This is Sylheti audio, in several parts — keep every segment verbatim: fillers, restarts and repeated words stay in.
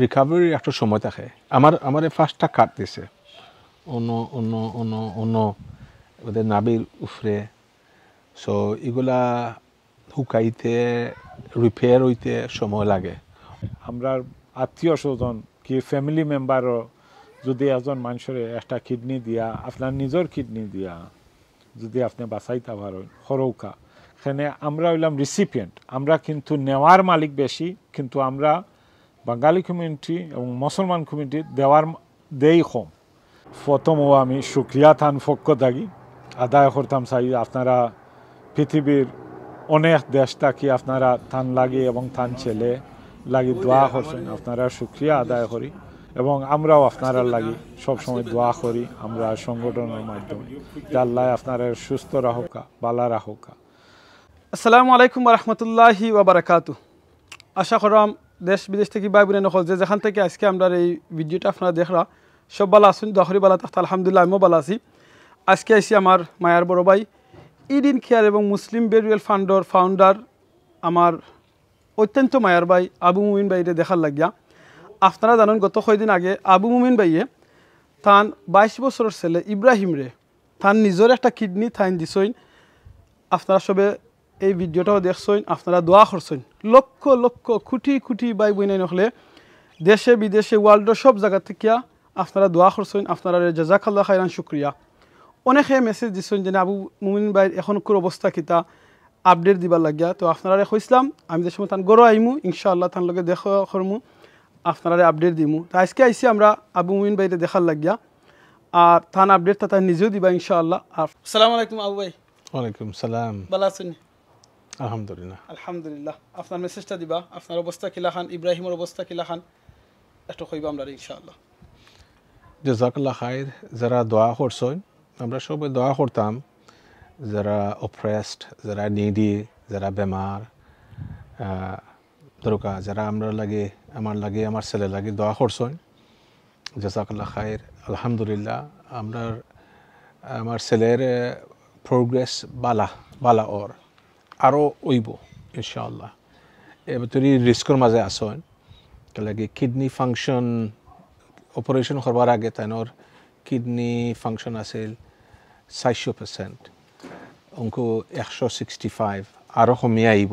রিকভারির একটা সময় থাকে। আমার আমারে পাঁচটা কাট দিছে, অন্য অন্য অন্য অন্য ওদের নাভির উপরে। সো ইগুলা হুকাইতে, রিপেয়ার হইতে সময় লাগে। আমরার আত্মীয় স্বজন কি ফ্যামিলি মেম্বারও যদি একজন মানুষরে একটা কিডনি দিয়া, আপনার নিজর কিডনি দিয়া যদি আপনি বাঁচাইতা পারেন, হরৌকা, এখানে আমরা হইলাম রিসিপিয়েন্ট। আমরা কিন্তু নেওয়ার মালিক বেশি, কিন্তু আমরা বাঙালি কমিউনিটি এবং মুসলমান কমিউনিটি দেওয়ার দেই কম। প্রথমও আমি শুক্রিয়া তান পক্ষ থাকি আদায় করতাম চাই। আপনারা পৃথিবীর অনেক দেশ থাকি আপনারা তান লাগি এবং তান ছেলে লাগি দোয়া করছেন, আপনারা শুক্রিয়া আদায় করি। এবং আমরাও আপনারার লাগি সবসময় দোয়া করি, আমরা সংগঠনের মাধ্যমে, যে আল্লাহ আপনারা সুস্থ রাখুকা, বালা রাখুকা। আসসালামু আলাইকুম ওয়া রাহমাতুল্লাহি ওয়া বারাকাতু। আশা করলাম দেশ বিদেশ থেকে ভাই বোন হকল যে যেখান থেকে আজকে আমরা এই ভিডিওটা আপনারা দেখরা, সব ভালা আছেন, দোয়া করি ভালা থাকতা। আলহামদুলিল্লাহ, আমিও ভালা আছি। আজকে আইছি আমার মায়ার বড় ভাই ইডিন কেয়ার এবং মুসলিম বেরিয়াল ফান্ডর ফাউন্ডার, আমার অত্যন্ত মায়ার ভাই আবু মুমিন ভাইরে দেখার লাগিয়া। আপনারা জানেন, গত কয়দিন আগে আবু মুমিন ভাইয়ে তান বাইশ বছরের ছেলে ইব্রাহিমরে তান নিজর একটা কিডনি তাইন দিছইন। আপনারা সবে এই ভিডিওটাও দেখছইন, আপনারা দোয়া করছইন। লক্ষ লক্ষ কোটি কোটি ভাই বোন হকলে দেশে বিদেশে ওয়ার্ল্ডর সব জায়গা থাকিয়া আপনারা দোয়া করছইন। আপনারারে জাজাকাল্লাহ খাইরান, শুক্রিয়া। অনেকে মেসেজ দিছইন যে আবু মুমিন ভাইর এখনকুর অবস্থা কিতা, আপডেট দিবার লাগিয়া। তো আপনারারে কইছিলাম আমি যে সময় তান ঘরো আইমু, ইনশাআল্লাহ তান লগে দেখা করমু, আপনারারে আপডেট দিমু। তো আজকে আইছি আমরা আবু মুমিন ভাইরে দেখার লাগিয়া, আর তান আপডেটটা তাই নিজেও দিবা ইনশাআল্লাহ। আর আসসালামু আলাইকুম আবু ভাই। ওয়ালাইকুম সালাম। ভালা আছেন? আলহামদুলিল্লাহ। আলহামদুলিল্লাহ। আপনার মেসেজটা দিবা, আপনার অবস্থা কিলাখান, ইব্রাহিমর অবস্থা কিলাখান, একটু কইবা আমরা ইনশাআল্লাহ। জাজাকাল্লাহ খাইর। যারা দোয়া করছইন, আমরা সবে দোয়া করতাম, যারা অপ্রেসড, যারা নিডি, যারা বেমার, আহ, দরকার, যারা আমরা লাগে, আমার লাগে, আমার ছেলে লাগে দোয়া করছইন, জাজাকাল্লাহ খাইর। আলহামদুলিল্লাহ, আমরার, আমার ছেলের প্রোগ্রেস বালা, বালা ওর আরও অইব ইনশাআল্লাহ। এবার তুই রিস্কর মাঝে আসইন, লাগে কিডনি ফাংশন, অপারেশন করবার আগে তাইনর কিডনি ফাংশন আছিল চারশো পার্সেন্ট, অঙ্কু একশো সিক্সটি ফাইভ, আরও কমিয়া আইব।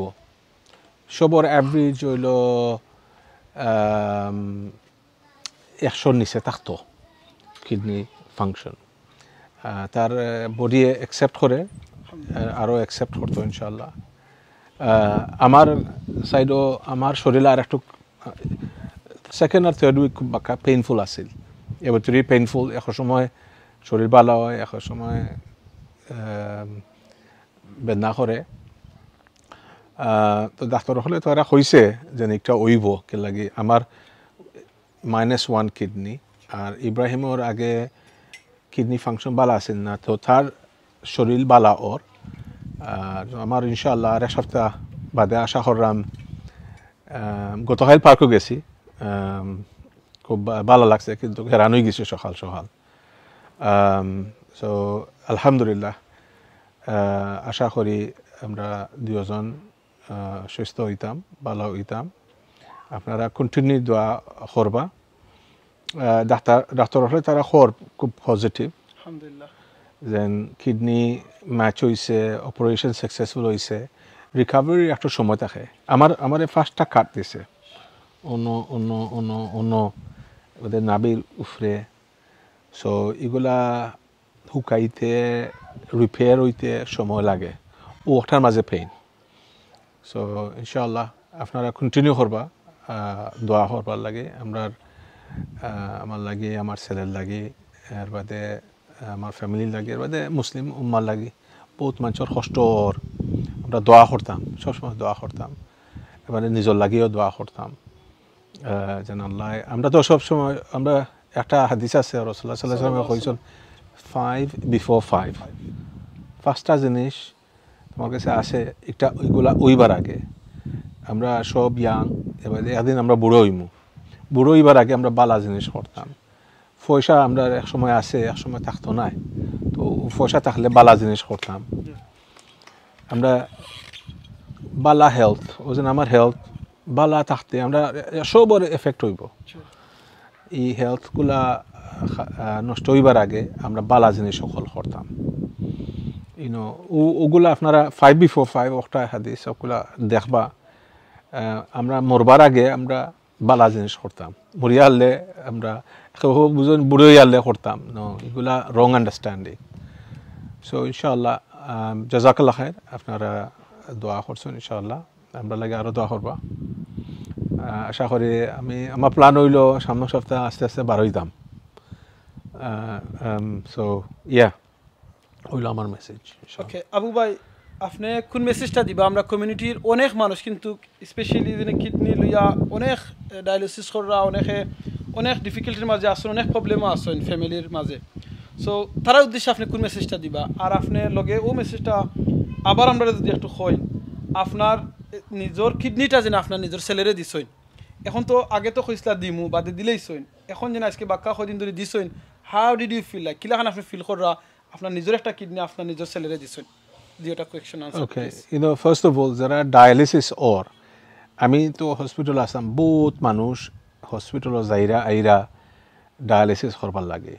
সবর অ্যাভারেজ হইল, আম, একশোর নিচে থাকতো কিডনি ফাংশন। আহ, তার বডিয়ে অ্যাকসেপ্ট করে, আহ, আরও অ্যাকসেপ্ট করতো ইনশাল্লাহ। আহ, আমার সাইডও আমার শরীরে আর একটু সেকেন্ড আর থার্ড উইক খুব বাক্কা পেইনফুল আছিল। এবার তুই পেইনফুল, এক সময় শরীর ভালা হয়, এক সময় আহ, বেদনা করে। আহ, তো ডাক্তার হকলে তো এরা কইছে যে একটা অইব, কে লাগি আমার মাইনাস ওয়ান কিডনি, আর ইব্রাহিমর আগে কিডনি ফাংশন ভালা আছিল না, তো তার শরীর ভালা ওর। আর আমার ইনশাআল্লাহ আর এক সপ্তাহ বাদে আশা করলাম। আহ, গতকাল পার্কও গেছি, আহ, খুব ভা-, ভালা লাগছে, কিন্তু হেরান হয়ে গেছি সকাল সকাল। সো আলহামদুলিল্লাহ, আহ, আশা করি আমরা দুইজন, আহ, সুস্থ হইতাম, ভালা হইতাম। আপনারা কন্টিনিউ দোয়া করবা। আহ, ডাক্তার ডাক্তার হকলে তারা খবর খুব পজিটিভ, আলহামদুলিল্লাহ। যেন কিডনি ম্যাচ হইছে, অপারেশন সাকসেসফুল হইছে, রিকভারির একটা সময় থাকে। আমার আমার এই ফার্স্টটা কাট দিছে, অন্য অন্য অন্য অন্য ওদের নাভির উপরে। সো এগুলা হুকাইতে, রিপেয়ার হইতে সময় লাগে, ও ওটার মাঝে পেইন। সো ইনশাআল্লাহ আপনারা কন্টিনিউ করবা, আহ, দোয়া করবার লাগে। আমরা, আহ, আমার লাগে, আমার ছেলের লাগে, এর বাদে আমার ফ্যামিলির লাগে, এর বাদে মুসলিম উম্মার লাগে। বহুত মানুষের কষ্ট ওর, আমরা দোয়া করতাম, সবসময় দোয়া করতাম, এবারে নিজের লাগিও দোয়া করতাম। আহ, যেন আল্লাহ, আমরা তো সবসময়, আমরা একটা হাদিস আছে, রসুল্লাহ সাল্লাহ সাল্লামে কইছেন, "Five before five।" পাঁচটা জিনিস তোমার কাছে আছে, একটা ওইগুলা ওইবার আগে। আমরা সব ইয়াং, এবার একদিন আমরা বুড়ো হইমু। বুড়ো হইবার আগে আমরা বালা জিনিস করতাম। পয়সা আমরা এক সময় আছে, এক সময় থাকতো নাই। তো পয়সা থাকলে বালা জিনিস করতাম। আমরা বালা হেলথ, ওই জন্য আমার হেলথ বালা থাকতে আমরা সবর এফেক্ট অইবো। এই হেলথগুলা নষ্ট অইবার আগে আমরা বালা জিনিস হকল করতাম। ইনো ওগুলা আপনারা ফাইভ বিফোর ফাইভ অকটা হাদিস সবগুলা দেখবা। আমরা মরবার আগে আমরা বালা জিনিস করতাম, মরিয়া হারলে আমরা কেউ বুঝইন বুড়া অইয়া হারলে করতাম। নো, ইগুলা রং আন্ডারস্ট্যান্ডিং। সো ইনশাআল্লাহ, জাজাকাল্লাহ খায়ের, আপনারা দোয়া করছইন ইনশাআল্লাহ। আমরা লাগি আরো দোয়া করবা। আশা করি আমি, আমার প্ল্যান অইলো সামনের সপ্তাহ আস্তে আস্তে বারইতাম। সো ইয়া, অইলো আমার মেসেজ। ওকে, আবু ভাই, আপনে কুন মেসেজটা দিবা? আমরা কমিউনিটির অনেক মানুষ কিন্তু স্পেশালি যেন কিডনি লইয়া অনেক ডায়ালিসিস কররা, অনেকে অনেক ডিফিকাল্টির মাঝে আছইন, অনেক প্রবলেমও আছইন ফ্যামিলির মাঝে। সো তারার উদ্দেশ্যে আপনে কুন মেসেজটা দিবা? আর আপনে লগে অউ মেসেজটা আবার আমরা যদি একটু কইন, আপনার নিজর কিডনিটা যেন আপনার নিজর ছেলেরে দিছইন। এখন তো আগে তো কইছলা দিমু, বাদে দিলাইছইন, এখন যেন আজকে বাক্কা কয়দিন ধরি দিছইন, how did you feel like? কিলাখান আপনে ফিল কররা আপনার নিজর একটা কিডনি আপনার নিজর ছেলেরে দিছইন? দুইটা কোয়েশ্চন আনসার। ওকে, প্লিজ। ইনো ফার্স্ট অফ অল, যারা ডায়ালিসিস অর, আমি তো হসপিটাল আছলাম, বহুত মানুষ হসপিটালো যাইরা আইরা ডায়ালিসিস করবার লাগে।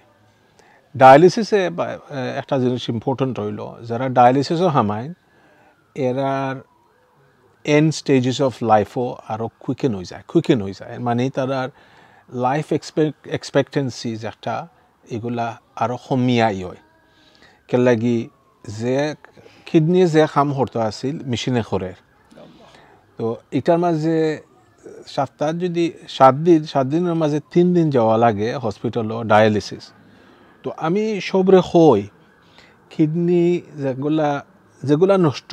ডায়ালিসিসে একটা জিনিস ইম্পর্টেন্ট অইলো, যারা ডায়ালিসিসও হামাইন, এরার এন্ড স্টেজেস অফ লাইফও আরও কুইকেন অই যায়, কুইকেন অই যায়। মানে তারার লাইফ এক্সপেক্টেন্সি যেটা, ইগুলা আরও কমিয়া অয়। কেন লাগি? যে কিডনিয়ে যে কাম করতো আছিল, মেশিনে করের। তো ইটার মাঝে সপ্তাহ যদি সাত দিন, সাত দিনর মাঝে তিন দিন যাওয়া লাগে হসপিটালো ডায়ালিসিস। তো আমি সবরে কই, কিডনি যেগুলা, যেগুলা নষ্ট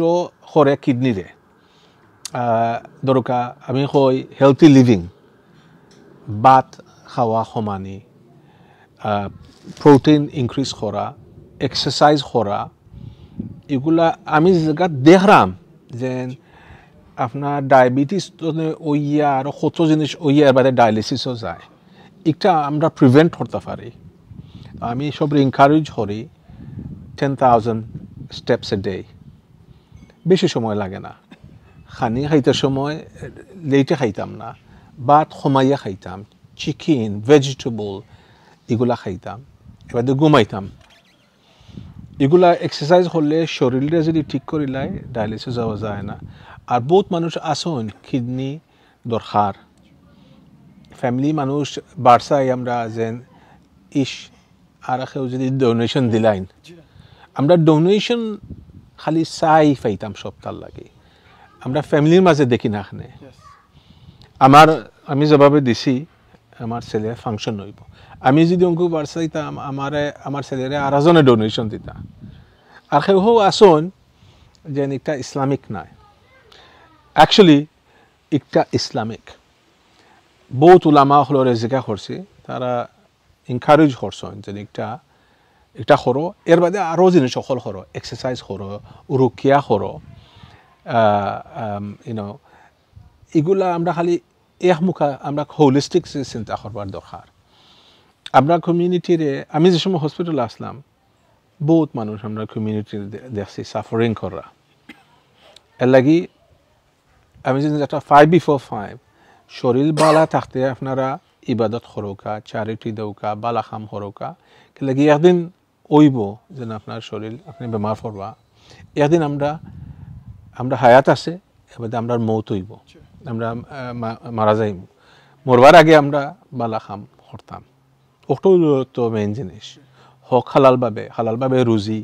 করে কিডনিরে, আহ, ধরুকা আমি কই হেলদি লিভিং, ভাত খাওয়া কমানি, প্রোটিন ইনক্রিজ করা, এক্সারসাইজ করা, ইগুলা আমি যেগা দেখরাম যে আপনার ডায়াবেটিস তো অইয়া আরও কত জিনিস অইয়া এর বাদে ডায়ালিসিসও যায়। ইটা আমরা প্রিভেন্ট করতা পারি। আমি সবরে এনকারেজ করি, ten thousand steps a day, বেশি সময় লাগে না। খানি খাইতে সময় লেটে খাইতাম না, ভাত কমাইয়া খাইতাম, চিকেন, ভেজিটেবল, ইগুলা খাইতাম, এর বাদে ঘুমাইতাম। ইগুলা এক্সারসাইজ করলে শরীররে যদি ঠিক করিলায়, ডায়ালিসিস যাওয়া যায় না। আর বহুত মানুষ আছইন কিডনি দরকার, ফ্যামিলি মানুষ বারছাই আমরা যেন ইস আর কেউ যদি ডোনেশন দিলাইন, আমরা ডোনেশন খালি চাই পাইতাম সপ্তাহ লাগি, আমরা ফ্যামিলির মাঝে দেখি না এখানে। আমার, আমি যেভাবে দিছি, আমার ছেলে ফাংশন অইবো। আমি যদি অঙ্কু বারছাইতাম, আমারে, আমার ছেলেরে আর এজনে ডোনেশন দিতা। আর কেউ আছইন যে ইটা ইসলামিক নায়, অ্যাকচুয়ালি ইটা ইসলামিক। বহুত উলামা অকলরে জিকা করছি, তারা এনকারেজ করছইন যে ইটা, ইটা করো, এর বাদে আরও জিনিস অকল করো, এক্সারসাইজ করো, রুকিয়া করো, ইউনো, ইগুলা আমরা খালি এক মুখা, আমরা হোলিস্টিক চিন্তা করবার দরকার। আমরা কমিউনিটিরে, আমি যে সময় হসপিটাল আছলাম, বহুত মানুষ আমরা কমিউনিটি দেখছি সাফারিং কররা। এর লাগি আমি যদি একটা ফাইভ বিফোর ফাইভ, শরীর বালা থাকতে আপনারা ইবাদত করুকা, চ্যারিটি দেউকা, বালা কাম করুকা, কিলাগি একদিন অইবো যেন আপনার শরীর, আপনি বেমার পড়বা। একদিন আমরা, আমরা হায়াত আছে, এবাদে আমরার মউত অইবো, আমরা, আহ, মা-, মারা যাইমু। মরবার আগে আমরা বালা কাম করতাম, অটাউ তো মেইন জিনিস। হক হালালভাবে, হালালভাবে রুজি,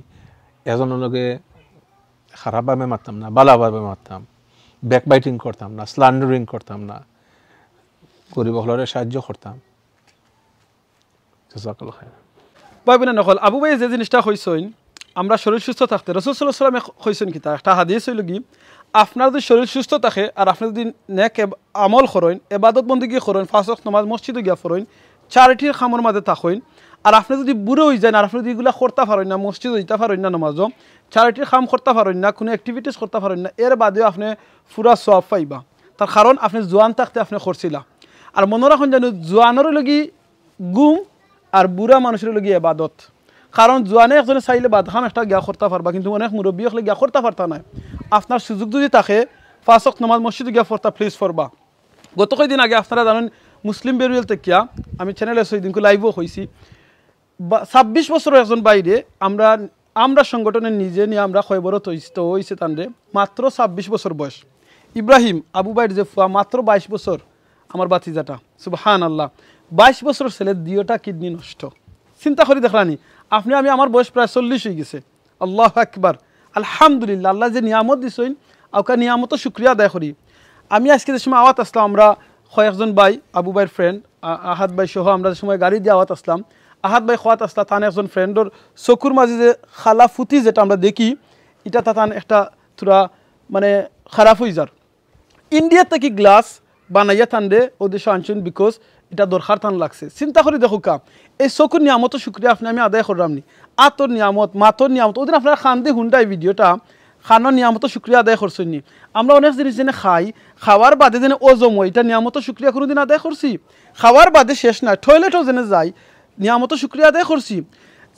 এজনর লগে খারাপভাবে মাততাম না, বালাভাবে মাততাম, ব্যাকবাইটিং করতাম না, স্ল্যান্ডারিং করতাম না, গরিব অকলরে সাহায্য করতাম। জাযাকাল্লাহ খাইরান। ভাই বোন অকল, আবু ভাই যে জিনিসটা কইছইন, আমরা শরীর সুস্থ থাকতে, রাসূল সাল্লাল্লাহু আলাইহি ওয়াসাল্লামে কইছইন কিতা, একটা হাদিস অইলো কি, আপনার যদি শরীর সুস্থ থাকে আর আপনি যদি নেক এব-, আমল করইন, ইবাদত বন্দেগি করইন, পাঁচ ওয়াক্ত নামাজ মসজিদো গিয়া পড়ইন, চ্যারিটির কামর মাঝে থাকইন, আর আপনি যদি বুড়া অই যাইন আর আপনি যদি ইগুলা করতা পারইন না, মসজিদো যাইতা পারইন না নামাজো, চ্যারিটির কাম করতা পারইন না, কুনু অ্যাক্টিভিটিস করতা পারইন না, এর বাদেও আপনি পুরা সওয়াব পাইবা। তার কারণ আপনি জোয়ান থাকতে আপনি করছিলা। আর মনো রাখইন যেন জোয়ানর লাগি ঘুম আর বুড়া মানুষর লাগি ইবাদত। কারণ জোয়ানে একজনে চাইলে বাদ কাম একটা গিয়া করতা পারবা, কিন্তু অনেক মুরব্বি অকলে গিয়া করতা পারতা নায়। আপনার সুযোগ যদি থাকে, পাঁচ ওয়াক্ত নামাজ মসজিদো গিয়া পড়তা, প্লিজ পড়বা। গত কয়দিন আগে আপনারা জানেন, মুসলিম বেরুয়েল থাকিয়া আমি চ্যানেলে সেই দিনকে লাইভও কইছি। বা-, ছাব্বিশ বছর একজন ভাইরে আমরা, আমরা সংগঠনের নিজে নিয়া আমরা কয়বরত হইছি, তো হইছে তানরে মাত্র ছাব্বিশ বছর বয়স। ইব্রাহিম আবু ভাইর যে ফুয়া, মাত্র বাইশ বছর, আমার ভাতিজাটা, সুবহানাল্লাহ, বাইশ বছর ছেলে, দুইটা কিডনি নষ্ট। চিন্তা করি দেখলানি আপনি, আমি, আমার বয়স প্রায় চল্লিশ হয়ে গেছে। আল্লাহু আকবার, আলহামদুলিল্লাহ, আল্লায় যে নিয়ামত দিছইন, অউকা নিয়ামতর শুকরিয়া আদায় করি। আমি আজকে যে সময় আওয়াত আসলাম, আমরা কয়েকজন ভাই, আবু ভাইর ফ্রেন্ড, আহাদ ভাই সহ আমরা যে সময় গাড়ি দিয়া আওয়াত আসলাম, আহাদ ভাই কওয়াত আসলা, তান একজন ফ্রেন্ডর চকুর মাঝে যে কালা ফুতি যেটা আমরা দেখি, ইটা তান একটা থুড়া মানে খারাপ হয়ে যার। ইন্ডিয়া থাকি গ্লাস বানাইয়া তানরে অউ দেশো আনছইন, because ইটা দরকার তান লাগছে। চিন্তা করি দেখউক্কা, এই চকুর নিয়ামতর শুকরিয়া আপনি আমি আদায় করলাম নি? আতর নিয়ামত, মাতর নিয়ামত, ওদিন আপনারা কান্দি হুনরা এই ভিডিওটা, কানর নিয়ামতর শুকরিয়া আদায় করছইন নি? আমরা অনেক জিনিস যেনে খাই, খাওয়ার বাদে যেনে অজম অয়, ইটা নিয়ামতর শুকরিয়া কোনোদিন আদায় করছি? খাওয়ার বাদে শেষ নাই, টয়লেটও যেনে যাই, নিয়ামতর শুকরিয়া আদায় করছি?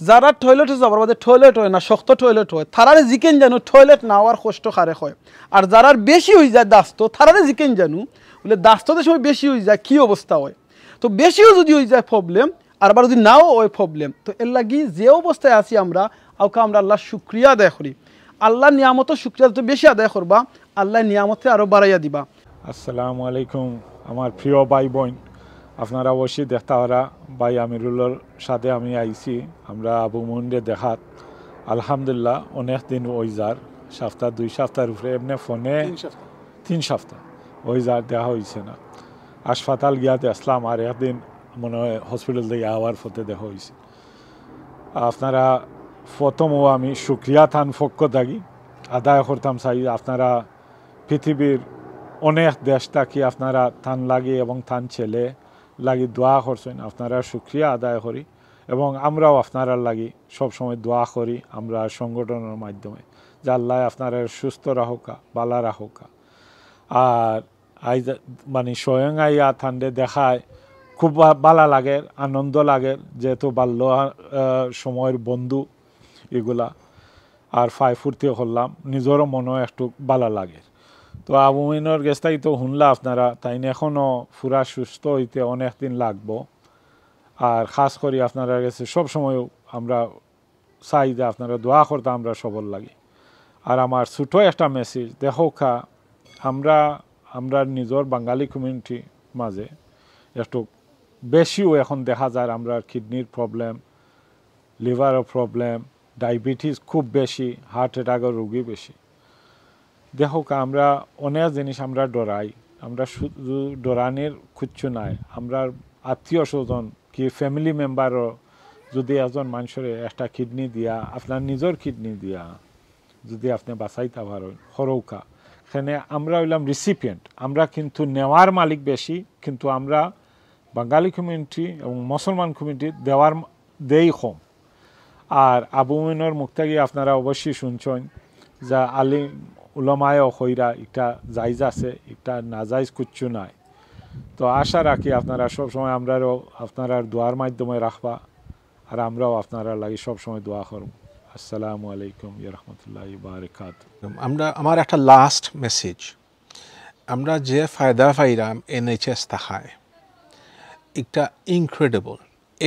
যারা টয়লেটে যাবার বাদে টয়লেট হয় না, শক্ত টয়লেট হয়, তারারে জিকেন জানু টয়লেট না হওয়ার কষ্ট কারে হয়। আর যারার বেশি হয়ে যায় দাস্ত, তারারে জিকেন জানু, বলে দাস্ত যে সময় বেশি হয়ে যায় কি অবস্থা হয়। তো বেশিও যদি হয়ে যায় প্রবলেম, আর আবার যদি নাও হয় প্রবলেম, তো এর লাগি যে অবস্থায় আছি আমরা, অউকা আমরা আল্লাহর শুকরিয়া আদায় করি। আল্লাহর নিয়ামতর শুকরিয়া যত বেশি আদায় করবা, আল্লায় নিয়ামতে আরো বাড়াইয়া দিবা। আসসালামু আলাইকুম, আমার প্রিয় ভাই বোন, আপনারা অবশ্যই দেখতা পারা, ভাই আমিরুলর সাথে আমি আইছি, আমরা আবু মুন্ডে দেখাত। আলহামদুলিল্লাহ, অনেক দিন ওই যার, সপ্তাহ দুই সপ্তাহর উপরে, এমনি ফোনে তিন সপ্তাহ। তিন সপ্তাহ ওই যার, দেখা হইছে না। হাসপাতাল গিয়া দেখলাম, আর একদিন মনে হয় হসপিটাল থেকে আওয়ার পথে দেখা হইছে। আপনারা প্রথমও আমি শুক্রিয়া তান পক্ষ থাকি আদায় করতাম চাই। আপনারা পৃথিবীর অনেক দেশ থাকি আপনারা তান লাগি এবং তান ছেলে লাগি দোয়া করছেন, আপনারা শুক্রিয়া আদায় করি। এবং আমরাও আপনারার লাগি সবসময় দোয়া করি, আমরা সংগঠনের মাধ্যমে, যে আল্লাহ আপনারা সুস্থ রাখুকা, বালা রাখুকা। আর আইজ মানে স্বয়ং আইয়া তানরে দেখায়, খুব বা-, বালা লাগের, আনন্দ লাগের, যেহেতু বাল্য, আহ, সময়র বন্ধু ইগুলা। আর ফাই ফুর্তি করলাম, নিজরও মনও একটু বালা লাগের। তো আবু মুইনর গেছ থাকি তো হুনলা আপনারা, তাইন এখনো পুরা সুস্থ হইতে অনেক দিন লাগবো। আর খাস করি আপনারার গেছে সব সময়ও আমরা চাই যে আপনারা দোয়া করতা আমরা সবর লাগি। আর আমার ছোট একটা মেসেজ, দেখউক্কা, আমরা, আমরা নিজর বাঙালি কমিউনিটি মাঝে একটু বেশিও এখন দেখা যায় আমরা কিডনির প্রবলেম, লিভারর প্রবলেম, ডায়াবেটিস খুব বেশি, হার্ট অ্যাটাকর রোগী বেশি। দেখউক্কা, আমরা অনেক জিনিস আমরা ডরাই, আমরা শুধু ডরানির কিচ্ছু নাই। আমরা আত্মীয় স্বজন কি ফ্যামিলি মেম্বারও যদি একজন মানুষরে একটা কিডনি দিয়া, আপনার নিজর কিডনি দিয়া যদি আপনি বাঁচাইতা পারেন, করউক্কা। এখানে আমরা হইলাম রিসিপিয়েন্ট, আমরা কিন্তু নেওয়ার মালিক বেশি, কিন্তু আমরা বাঙালি কমিউনিটি এবং মুসলমান কমিউনিটি দেওয়ার ম-, দেই কম। আর আবু মুইনর মুখ থাকি আপনারা অবশ্যই শুনছেন যে আলিম উলামায়ও কইরা একটা জায়েজ আছে, একটা নাজায়েজ কিচ্ছু নাই। তো আশা রাখি আপনারা সবসময় আমরারও আপনারার দোয়ার মাধ্যমে রাখবা, আর আমরাও আপনারার লাগি সবসময় দোয়া করব। আসসালামু আলাইকুম ওয়া রাহমাতুল্লাহি ওয়া বারাকাতুহু। আমরা, আমার একটা লাস্ট মেসেজ, আমরা যে ফায়দা পাইরাম এনএইচএস থাকায়, একটা ইনক্রেডিবল।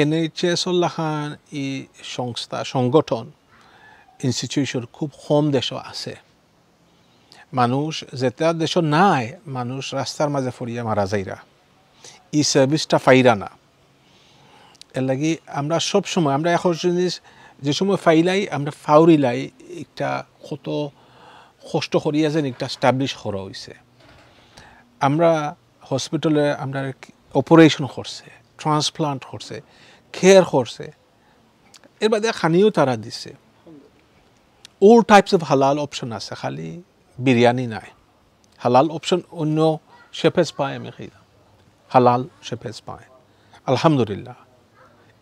এনএইচএস লাখান ই সংস্থা, সংগঠন, ইনস্টিটিউশন খুব কম দেশও আছে। মানুষ যেটা দেশও নাই, মানুষ রাস্তার মাঝে পড়িয়া মারা যাইরা, ই সার্ভিসটা পাইরা না। এর লাগি আমরা সব সময়, আমরা এখন জিনিস যে সময় পাইলাই, আমরা ফাউরিলাই, একটা কত কষ্ট করিয়া যেন একটা এস্টাবলিশ করা হইছে। আমরা হসপিটালে আমরা অপারেশন করছে, ট্রান্সপ্লান্ট করছে, কেয়ার করছে, এর বাদে খানিও তারা দিছে। All types of হালাল অপশন আছে, খালি বিরিয়ানি নাই। হালাল অপশন অন্য শেফেজ পায়, আমি খাইলাম, হালাল শেফেজ পায়, আলহামদুলিল্লাহ।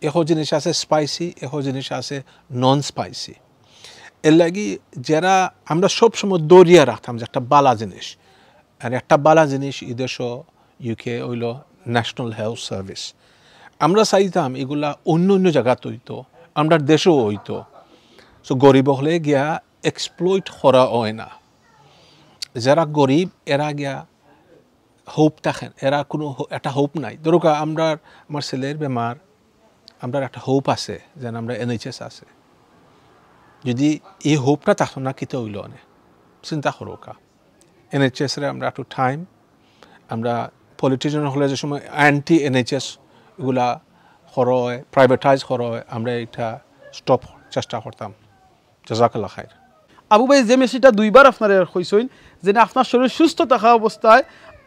এহ জিনিস আছে স্পাইসি, এহ জিনিস আছে নন স্পাইসি। এর লাগি যারা আমরা সবসময় দৌড়িয়া রাখতাম যে একটা বালা জিনিস, আর একটা বালা জিনিস ই দেশও ইউকে হইল ন্যাশনাল হেলথ সার্ভিস। আমরা চাইতাম এগুলা অন্য অন্য জায়গাত হইতো, আমরা দেশও হইতো। সো গরিব হলে গিয়া এক্সপ্লয়েট করা হয় না। যারা গরিব এরা গিয়া হোপ থাকে, এরা কোনো হো-, একটা হোপ নাই। ধরুকা, আমরা, আমার ছেলের বেমার, আমরা একটা হোপ আছে, যেন আমরা এনএইচএস আছে। যদি এই হোপটা থাকতো না, কিতা হইল অনে? চিন্তা করুকা, এনএইচএস রে আমরা একটু টাইম, আমরা পলিটিশিয়ান হলে যে সময় অ্যান্টি এনএইচএস এগুলা করয়, প্রাইভেটাইজ করয়, আমরা এটা স্টপ চেষ্টা করতাম। জাজাকাল্লাহ খাইর। আবু ভাই যে মেসেজটা দুইবার আপনারা কইছইন, যে না, আপনার শরীর সুস্থ থাকা অবস্থায়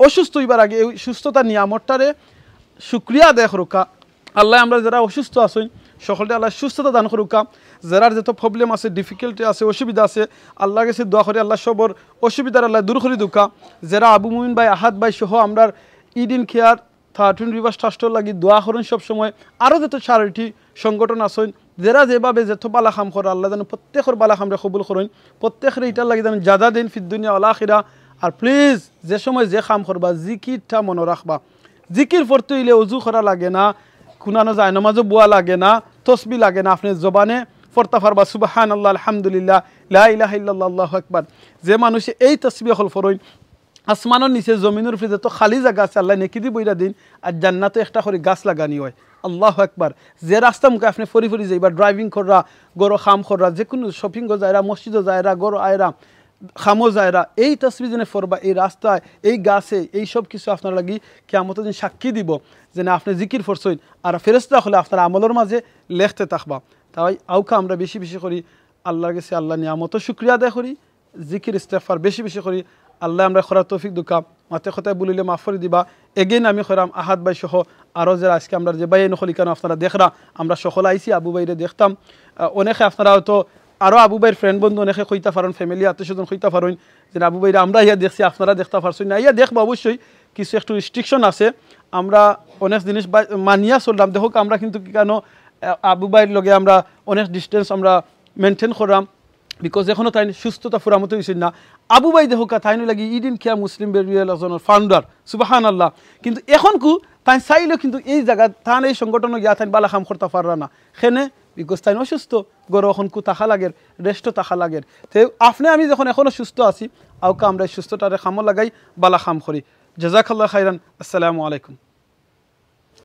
অসুস্থ হইবার আগে এই সুস্থতা নিয়ামতটারে শুক্রিয়া আদায় করুকা। আল্লাহ, আমরা যারা অসুস্থ আছইন, সকলরে আল্লাহ সুস্থতা দান করুকা। যারার যত প্রবলেম আছে, ডিফিকাল্টি আছে, অসুবিধা আছে, আল্লাহর কাছে দোয়া করি, আল্লাহ সবর অসুবিধার আল্লাহ দূর করি দুকা। যারা আবু মুমিন ভাই, আহাদ ভাই সহ আমরার ইড ইন কেয়ার থার্টিন রিভার্স ট্রাস্টর লাগি দোয়া করেন সব সময়, আরও যত চ্যারিটি সংগঠন আছইন, যারা যেভাবে যত বালা কাম করে, আল্লাহ যেন প্রত্যেকর বালা কামরে কবুল করেন, প্রত্যেকরে ইটার লাগি যেন জাদা দেন ফিদ দুনিয়া ওয়াল আখিরা। আর প্লিজ, যে সময় যে কাম করবা, জিকিরটা মনে রাখবা। জিকির পড়তে হইলে অজু করা লাগে না, কুনানো যায় নামাজও বোয়া লাগে না, তসবি লাগে না, আপনি জবানে পড়তা পারবা সুবহানাল্লাহ, আলহামদুলিল্লাহ, লা ইলাহা ইল্লাল্লাহ, আল্লাহু আকবার। যে মানুষে এই তসবি হল ফরইন, আসমানর নিচে জমিনর উপরে যত খালি জাগা আছে, আল্লাহ নেকি দি বইরা দিন, আর জান্নাতো একটা করে গাছ লাগানি হয়। আল্লাহু আকবার। যে রাস্তা মুখে আপনি ফরি ফরি যাইবা, ড্রাইভিং কররা, গরো কাম কররা, যে কোনো শপিংও যায়রা, মসজিদও যায়রা, গরো আয়রা, কামও যায়রা, এই তসবি যেন ফরবা, এই রাস্তায়, এই গাছে, এই সব কিছু আপনার লাগি কিয়ামতের দিন সাক্ষী দিব, যেন আপনি জিকির ফরছইন, আর ফেরেশতা হলে আপনার আমলর মাঝে লেখতে থাকবা। তাই আউকা আমরা বেশি বেশি করি আল্লাহর কাছে আল্লাহ নিয়ামতর শুকরিয়া আদায় করি, জিকির ইস্তেগফার বেশি বেশি করি। আল্লাহ আমরা করার তৌফিক দুকা, মাতে কথায় ভুল অইলে মাফ করি দিবা। এগেইন আমি কইরাম আহাদ ভাই সহ আরও যারা আজকে আমরা যে ভাই নকল ইকানো আপনারা দেখরা, আমরা সকল আইছি আবু ভাইরে দেখতাম। আহ, অনেকে আপনারা হয়তো আরও আবু ভাইর ফ্রেন্ড বন্ধু অনেকে কইতা পারইন, ফ্যামিলি আত্মীয় স্বজন কইতা পারইন যে আবু ভাইরে আমরা ইয়া দেখছি, আপনারা দেখতা পারছইন না, ইয়া দেখবা অবশ্যই। কিছু একটু রেস্ট্রিকশন আছে, আমরা অনেক জিনিস বা-, মানিয়া চললাম। দেখো আমরা কিন্তু কি কেন, আহ, আবু ভাইর লগে আমরা অনেক ডিস্টেন্স আমরা মেনটেন করলাম, বিকজ এখনো তাইন সুস্থতা পুরা মতো হইছইন না। আবু ভাই দেখুকা, তাইন লাগি ইড ইন কেয়ার মুসলিম বেরিয়াল একজনের ফাউন্ডার, সুবহানাল্লাহ। কিন্তু এখন কু তাইন চাইলেও কিন্তু এই জায়গা তান এই সংগঠনে গিয়া তাইন বালা কাম করতা পাররা না। কেনে? বিকজ তাইন অসুস্থ, গরো এখন কু থাকা লাগের, রেস্টও থাকা লাগের। তে আপনি আমি যখন এখনো সুস্থ আছি, আউকা আমরা এই সুস্থতারে কামো লাগাই, বালা কাম করি। জাজাকাল্লাহ খাইরান। আসসালামু আলাইকুম।